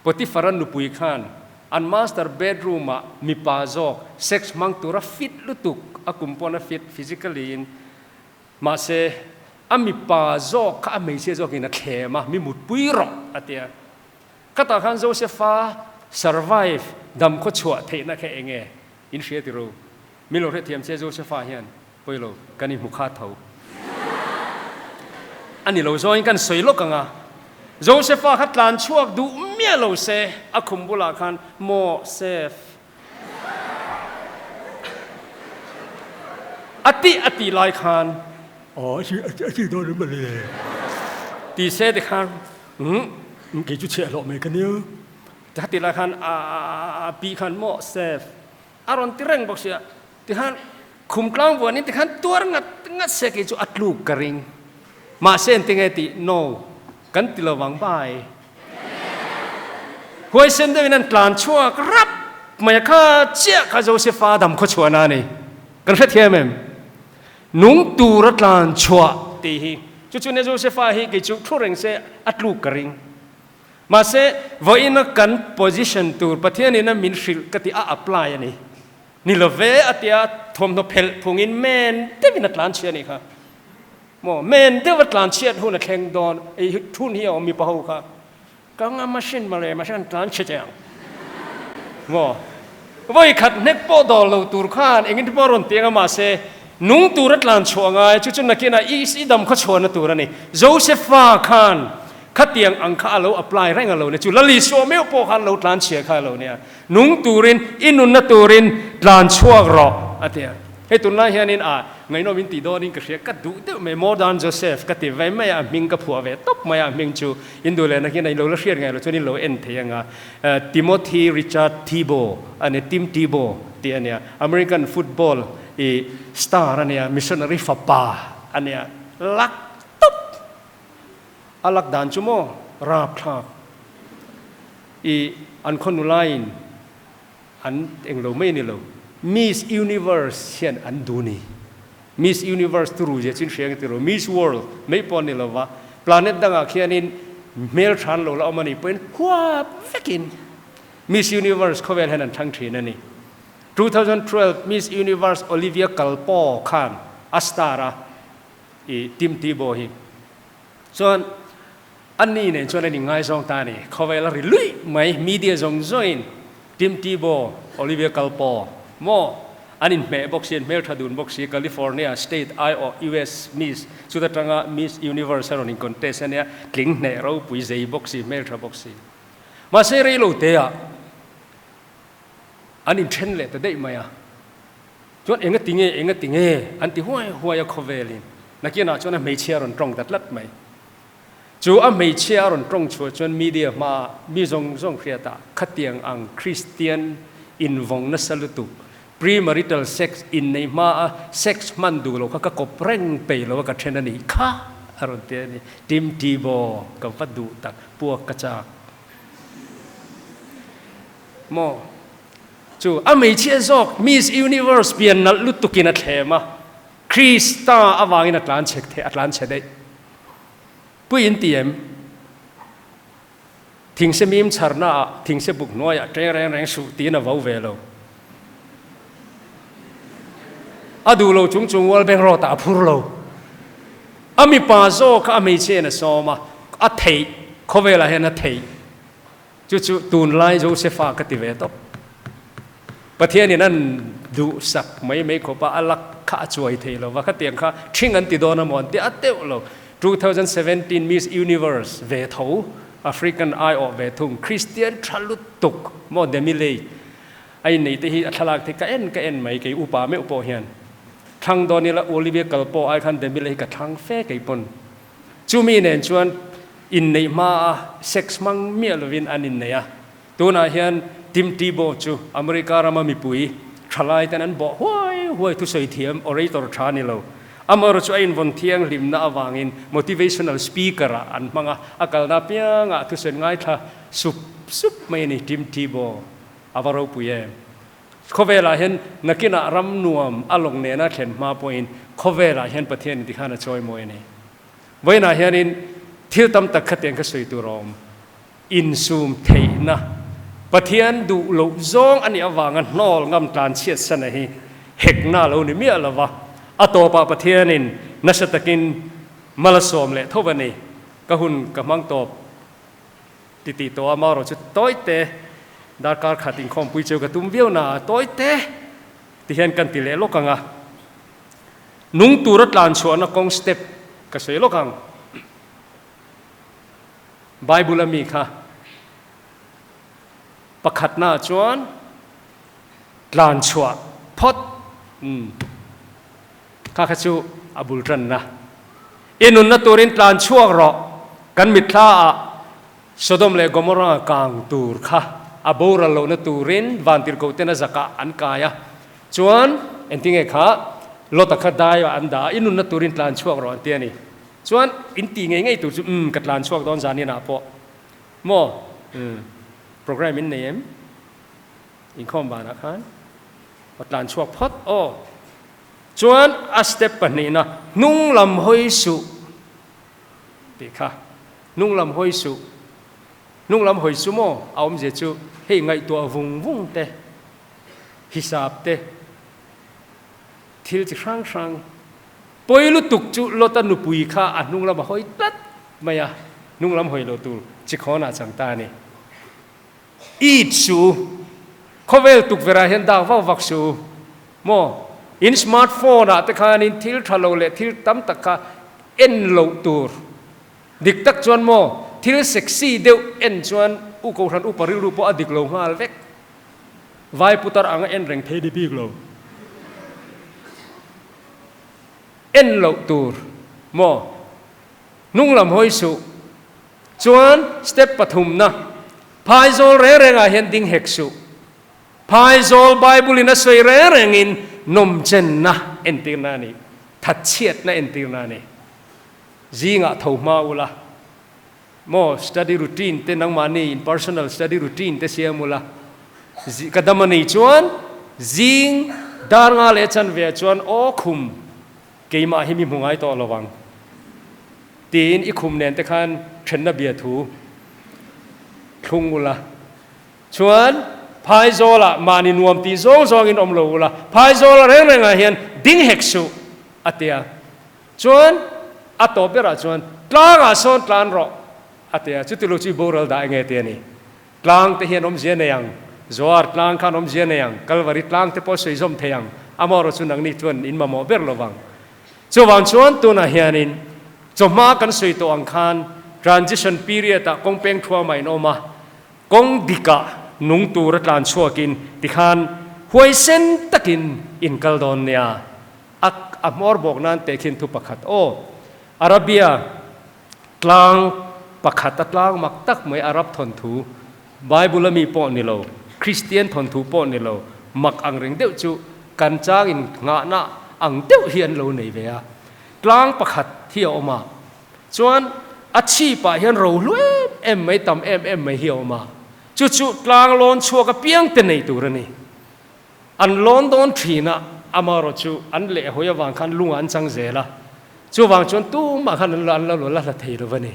Speaker 1: Potiphar-a nupui khan an master bedroom ah mipa zawk sex hmang tura fit lutuk, a kum pawn a fit physically in, mahse a mipa zawk kha a hmeichhia zawkin a thlem a, mi mutpui rawh a tia. Khatah khan Joseph-a survive, dam khawchhuah theihna kha eng nge? In hria ti ro. Min lo hrethiam che Josepha hian pawi lo kan inhmu kha tho. A ni lo zawngin kan sawi lawk ang a, Josepha kha tlan chhuak duh miah lo se a khum bulah khan Maw Sef a tih a tih lai khan
Speaker 2: Aw a chi dawn em mawle
Speaker 1: ti se ti khan
Speaker 2: umm kei chu chhiahhlawh mai ka nia.
Speaker 1: Ti kha tih lai khan a pi khan Maw Sef A rawn ti reng bawk sia, tikhan khum tlang vuanin tikhan tuar ngat ngat se kei chu a tluk ka ring. Mahse engti nge tih? No, kan ti lo vang bai. Huaisen deuhin an tlan chhuak rap mai a, kha chiah kha Josepha dam khaw chhuahna a ni. Kan hrethiam em? Nung tura tlan chhuah tih hi. Chu chu nia Josepha hi kei chu thu reng se a tluk ka ring. Mahse, vawiina kan position tur Pathianin a min hrilh ka ti a apply a ni. Ni lo ve a tia thawmhnaw phelh phungin men deuhin a tlan chhiat a nih kha. Maw, men deuh a tlan chhiat hun a thleng dawn, ei thun hi a awm mipa ho kha. Ka nga machine mawle, mahse an tlan chhe che ang. Maw, vawi khat hnek pawh dawl lo tur khan engin te pawh a rawn ti ang a, mahse, nung tur a tlan chhuah ngai, chu chu nakinah i dam khaw chhuahna tur a ni. Josepha khan Khatiang ang kha a lo apply reng a lo nia. Chu Lali Suah meuh pawh khan lo tlan chhia kha a lo nia. Nung turin, i nunna turin tlan chhuak rawh, a ti a. Hei tunlai hianin a ngaihnawm in tih dawnin ka hria, ka duh deuh mai, Modern Joseph ka ti ve mai a, a hming ka phuah ve tawp mai a, a hming chu in duh leh nakin a in lo la hriat ngai lo chuan in lo en thei ang a. Timothy Richard Tebow a nia, Tim Tebow tih a nia, American football i star a nia, missionary fapa a nia, luck tawp. A lak dan chu maw rapthlak i an khaw nulain an englo mai a ni lo. Miss Universe hian an duh ni. Miss Universe turu zia chu in hria ang tiraw? Miss World mai pawh a ni lova, planet dangah khianin hmeltha an lo la awm a nih pawhin huap vekin Miss Universe khawvel hian an thlang thin a ni. 2012 Miss Universe Olivia Culpo khan a star a i Tim Tebow hi. Chuan a ni nen chuan an inngaizawng ta a ni. Khawvel a ri luih mai, media zawng zawngin Tim Tebow, Olivia Culpo maw an inhmeh bawk si, an hmeltha dun bawk si, California State aiawh US Miss chuta tanga Miss Universe a rawn in contest a nia, tling hneh ropui zei bawk si, hmeltha bawk si. Mahse rei lo te ah an inthen leh ta daih mai a. Chuan enga ti nge, enga ti nge an ti huai huai a khawvelin. Nakinah chuan a hmeichhia a rawn tawng ta tlat mai. Chu a hmeichhia a rawn tawng chhuah chuan media hmaah mi zawng zawng hriatah khatiang ang Kristian invawng nasa lutuk, premarital sex inneih hmaa sex hman duh lo kha ka kawp reng peih lo a ka then a nih kha a rawn ti a ni. Tim Tebow ka va duh tak, puak ka chak. Maw? Chu a hmeichhia zawk Miss Universe pian nalh lutukin a thlem a, Krista avangin a tlan chhek thei, a tlan chhe daih. Pui in ti em? Thingse mim chharna ah thingse buk hnuaiah ṭeng reng reng suh tiin a vo ve lo. A duh lo chung chung Ualbeng Road ah a phur lo. A mipa zawk kha a hmeichhiain a sawm a, a theih, khawvelah hian a theih. Chu chu tunlai Josepha ka ti ve tawp. Pathianin an duhsak mai mai khawp a, a lak kha a chuai thei lo va, khatiang kha ṭhing an ti dawn a maw an ti a teuh lo. 2017 Miss Universe ve tho, African aiawh ve thung, Christian ṭha lutuk maw Demi Leigh a innei te hi a thlalak te ka en ka en mai kei upa meuh pawh hian. Thlang dawn ila Olivia Culpo ai khan Demi Leigh hi ka thlang fe kei pawn. Chumi nen chuan inneih hma a sex hmang miah lovin an innei a. Tunah hian Tim Tebow chu America rama mipui thalai ten an bawh huai huai thusawi thiam orator tha ni lo. Amaherawhchu chu a invawn thianghlimna avangin motivational speaker ah an hmang a, a kalna apiangah thusawi ngaithla sup sup mai a ni Tim Tebow a va ropui em. Khawvelah hian nakinah ram nuam a lawng nena thlen hma pawhin khawvelah hian Pathian inti khan a chawi mawi a ni. Vawiinah hianin thil tam tak khatiang kha sawi tur a awm. Insum theihna Pathian duh loh zawng a nih avanga hnawl ngam tlan chhiat sana hi hekna a lo ni miah lo va, a tawpah Pathianin nasa takin mal a sawm leh tho a ni. Ka hun ka hmang tawp ti tih tawh a, marawh chu tawite darkar khat inkhawmpui cheu ka tum viau na a, tawite ti hian kan ti leh lawk ang a. Nung tura tlan chhuahna kawng step ka sawi lawk ang. Bible a mi kha pakhatna chuan tlan chhuah phawt umm kha kha chu a bul tanna i nunna turin tlan chhuak rawh kan mitthla ah Sodom leh Gomorrah kang tur kha a boral lohna turin vantirhkoh ten a zakah an kai a chuan engtinge kha Lota kha dai ah an dah a i nunna turin tlan chhuak rawh an ti a ni. Chuan in tih ngei ngei tur chu umm ka tlan chhuak dawn zan inah pawh maw umm program in nei em? Inkhawm vanah khan aw tlan chhuak phawt aw. Chuan a step pahnihna hnung lam hawi suh tih kha hnung lam hawi suh hnung lam hawi chu maw a awmzia chu hei ngaihtuah vung vung te hisap te thil chi hrang hrang Pawi lutuk chu Lota nupui kha a hnung lam a hawi tlat mai a, hnung lam hawi lo tur chi khawnah chang ta a ni. It suh u, khawvel tukverh ah hian dak vak vak suh u maw? In smart phone ah te khanin thil tha lo leh thil tam tak kha en loh tur. Dik tak chuan maw, thil sexy deuh en chuan u Kohhran upa rilru pawh a dik lo nghal vek. Vai putar anga en reng thei ni bik lo. En loh tur maw? Hnung lam hawi suh. Chuan step pathumna, Phaizawl reng rengah hian ding hek suh. Phaizawl Bible in a sawi reng rengin nawmchenna entirna a ni, thatchhiatna entirna a ni. Zingah tho hma ula maw study routine te nangmahni in personal study routine te siam ula ka dam a nei chuan zing dar nga leh chan ve ah chuan aw khum keimah hi mi hmu ngai tawh lo ang tiin i khum nen te khan thenna bia thu thlung ula chuan phaizawl ah mahni nuam tih zawng zawng in awm lo ula phaizawl a reng reng ah hian ding hek suh a tia. Chuan a tawp berah chuan tlangah sawn tlan rawh a ti a, chuti lo chu i boral dah enge ti a ni. Tlang te hian awmzia nei ang, Zoar tlang khan awmzia nei ang, Kalvari tlang te pawh sawi zawm thei ang, amaherawh chu nangni chuan in mamawh ber lo vang. Chuvang chuan tunah hianin chawhma kan sawi tawh ang khan transition period ah kawng peng thuamah in awm a, kawng dikah nung tura tlan chhuakin tikhan huaisen takin in kal dawn nia. A a hmawr bawk nan teh khin thu pakhat aw. Arabia tlang pakhat a tlang mak tak mai Arab thawnthu, Bible a mi pawh ni lo, Kristian thawnthu pawh ni lo, mak ang reng deuh chu kan chang in nghahna ang deuh hi an lo nei ve a. Tlang pakhat hi a awm a, chuan a chhip ah hian ro hlu em em mai tam em em mai hi a awm a, chu chu tlang lawn chhuak apiang te nei tur a ni. An lawn dawn thin a, amaherawh chu an lehhawi avang khan lungah an chang zel a, chuvang chuan tumah khan an an lo la hla thei lo va ni.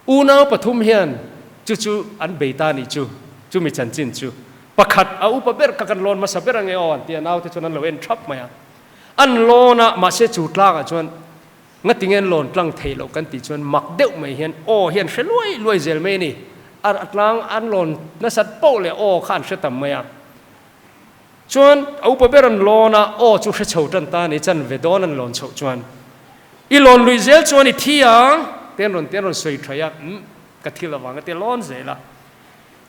Speaker 1: Unau pathum hian chu chu an bei ta nih chu, chumi chanchin chu pakhat a upa ber kha kan lawn hmasa ber ange aw an ti a, naute chuan an lo en thap mai a. An lawn a, mahse chu tlangah chuan Ngatinge an lawn tlang theih loh kan tih chuan mak deuh mai hian aw hi an hre luai luai zel mai a ni. A tlang an lawn nasat poh leh aw kha an hre tam mai a. Chuan a upa ber an lawn a, aw chu hre chho tan ta a ni, chan ve dawn an lawn chhoh chuan i lawn lui zel chuan i thi ang te an rawn ti an rawn sawi thaih a, umm ka thil avang a ti lawn zel a.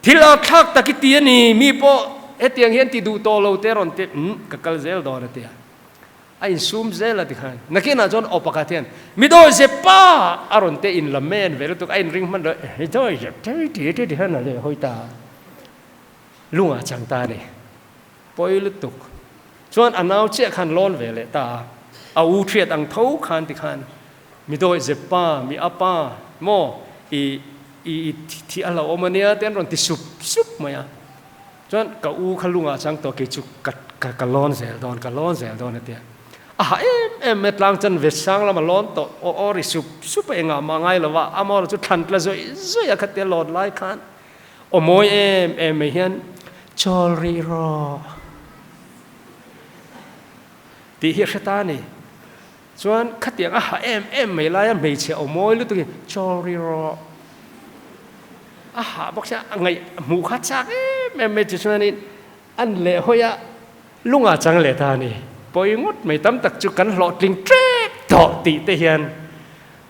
Speaker 1: Thil a thlak tak i ti a ni, mi pawh hetiang hian ti duh tawh lo te a rawn ti, umm ka kal zel dawn a ti a. A insum zel a tikhan. Nakinah chuan aw pakhat hian, Mi dawi zep pa! A rawn te in lamen ve lutuk a inring hman lo, Mi dawi zep thei ti ti hian a leh hawi ta. Lungah chang ta a ni. Pawi lutuk. Chuan a nau chiah khan lawn ve leh ta a. A u thiat ang tho khan tikhan, Mi dawi zep pa, mi a pa, maw i i thi a hlauhawm a nia te an rawn ti sup sup mai a. Chuan ka u kha lungah chang tawh kei chu ka ka ka lawn zel dawn ka lawn zel dawn a tia. A ha em em mai tlang chan ve sang lama lawn tawh aw aw ri sup sup a engah mah ngai lo va amaherawh chu thlan tla zawih zawih a khatia lawn lai khan aw mawi em em mai hian chawl rih rawh tih hi a hre ta a ni. Chuan khatiang a ha em em mai laia hmeichhe aw mawi lutuk in chawl ri rawh a ha bawk sia a ngaih hmuh kha chak em em mai tichuanin an leh hawi a lungah chang leh ta a ni. Pawi ngawt mai tam tak chu kan hlawhtling tep tawh tih te hian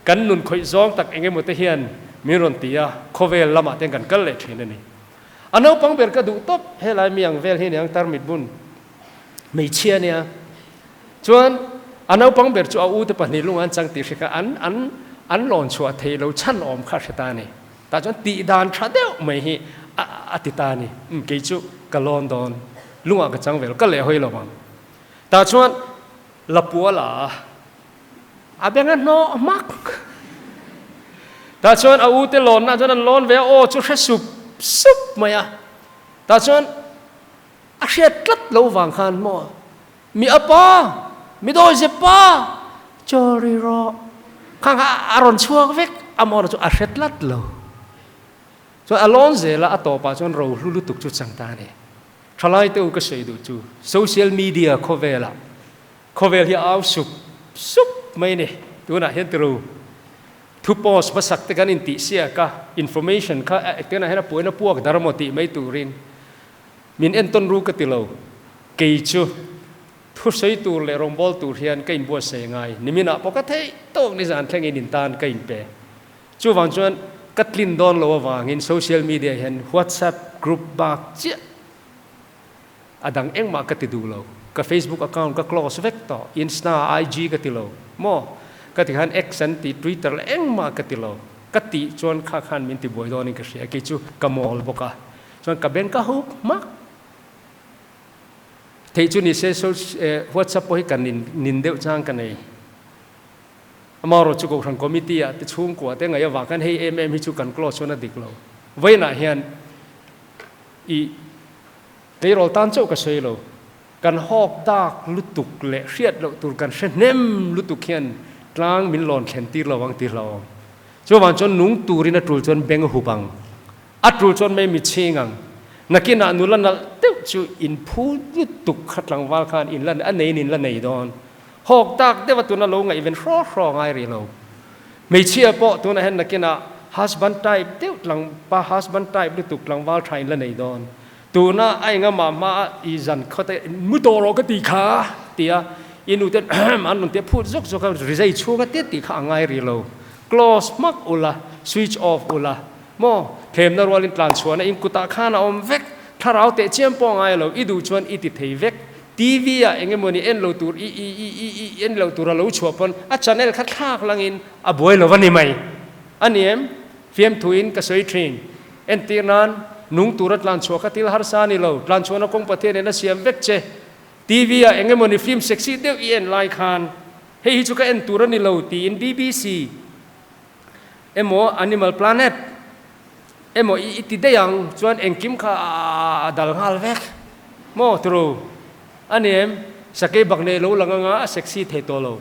Speaker 1: kan nun khawih zawng tak eng emaw te hian min rawn ti a, khawvel lamah te hian kan kal leh thin a ni. A naupang ber ka duh tawp helai mi ang vel hi niang tarmit bun hmeichhia nia. Chuan a naupang ber chu a ute pahnih lung an chang tih hre kha an an an lawn chhuah thei lo chhan awm kha a hre ta a ni. Tah chuan tih dan tha deuh mai hi a a ti ta a ni. Umm kei chu ka lawn dawn, lungah ka chang ve lo, ka leh hawi lo ang. Tah chuan Lapuala a beng a hnawh hmak. Tah chuan a ute lawnna chuan an lawn ve a, aw chu hre sup sup mai a. Tah chuan a hriat tlat lo vang khan maw Mi a pa, mi dawizep pa, chaw ri rawh. Khang kha a rawn chhuak vek, a mawr chu a hre tlat lo. Chuan a lawn zel a, a tawpah chuan rohlu lutuk chu chang ta a ni. Thalai te u ka sawi duh chu social media khawvelah khawvel hi a au sup sup mai a ni. Tunah hian tiro thu post hmasak te kan intih siak a, information kha tunah hian a puaina puak dar maw tih mai turin Min entawn ru ka ti lo. Kei chu thusawi tur leh rawngbâwl tur hian ka inbuatsaih ngai. Niminah pawh ka theih tawk nizan thlengin in tan ka inpe. Chuvang chuan ka tlin dawn lo avangin social media hian WhatsApp group bak chiah a dang engmah ka ti duh lo. Ka Facebook account ka close vek tawh. Insta, IG ka ti lo maw? Ka ti khan X an ti, Twitter leh engmah ka ti lo. Ka tih chuan kha khan min tibuai dawnin ka hria. Kei chu ka mawl bawk a. Chuan ka beng ka hup hmak. Theih chu ni se WhatsApp pawh hi ka nin nin deuh chang ka nei. Amaherawh chu Kohhran Committee ah te chhungkua te ngaih avang khan hei em em hi chu kan close chuan a dik lo. Vawiinah hian i tleirawl tan chauh ka sawi lo. Kan hawk dak lutuk leh hriat loh tur kan hre hnem lutuk hian tlang min lawn thlen tir lo ang ti hlauhawm. Chuvang chuan nung turin a tul chuan beng hup ang. A tul chuan mai mi chhing ang. Nakinah nula nalh deuh chu in phu lutuk kha tlangval khan in la a neiin in la nei dawn. Hawk dak deuh a tuna lo ngaihven hraw hraw ngai rih lo. Hmeichhia pawh tunah hian nakinah husband type deuh tlang pa husband type lutuk tlangval tha in la nei dawn. Tuna a engah mah hma a i zan khawt a mu tawh rawh ka ti kha tia i nu ten an rawn tia phut zawk zawk a rizai chhung a tia tih kha a ngai rih lo. Close hmak ula, switch off ula maw? Thlemna rualin tlan chhuahna in kutah khan a awm vek. Thlarau teh chiam pawh a ngai lo, i duh chuan i ti thei vek. TV ah eng emawni en lo tur i i i i i en lo tur a lo chhuah pawn a channel kha thlak langin a buai lo a ni mai. A ni em? Fiamthuin ka sawi thin. Entir nan, nung tura tlan chhuah kha thil harsa a ni lo. Tlan chhuahna kawng Pathian in a siam vek che. TV ah eng emawni film sexy deuh i en lai khan hei hi chu ka en tur a ni lo tiin BBC emaw Animal Planet emaw i i ti daih ang chuan engkim kha a dal nghal vek maw turu a ni em? Sakei bak nei lo lang anga a sexy thei tawh lo.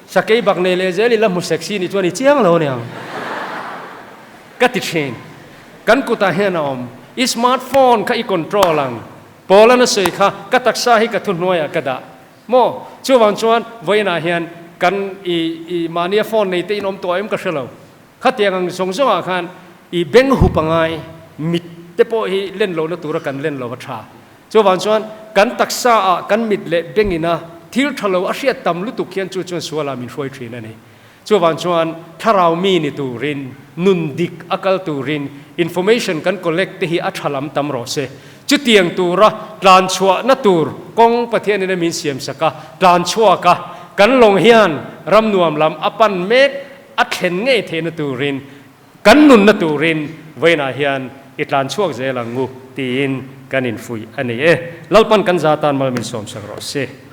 Speaker 1: Sakei bak nei leh zel i la hmu sexy nih chuan i chiang lo aniang ka ti thin. Kan kutah hian a awm. I smartphone kha i control ang. Paula na sawi kha ka taksa hi ka thuhnuaiah ka dah maw? Chuvang chuan vawiinah hian kan i i mahnia phone nei te in awm tawh em ka hre lo. Khatiang ang zawng zawngah khan i beng hup a ngai, mit te pawh hi len lohna tura kan len lo a tha. Chuvang chuan kan taksa ah kan mit leh bengina thil tha lo a hriat tam lutuk hian chu chuan sualah min hruai thin a ni. Chuvang chuan thlarau mi ni turin, nun dik a kal turin information kan collect te hi a tha lam tam rawh se. Chutiang tura tlan chhuahna tur kawng Pathianin a min siamsak a, tlan chhuak a, kan lawng hian ram nuam lam a pan mek a thlen ngei theihna turin, kan nunna turin vawiinah hian i tlan chhuak zel ang u tiin kan infuih a ni e. Lalpan kan za tan mal min sawmsak rawh se.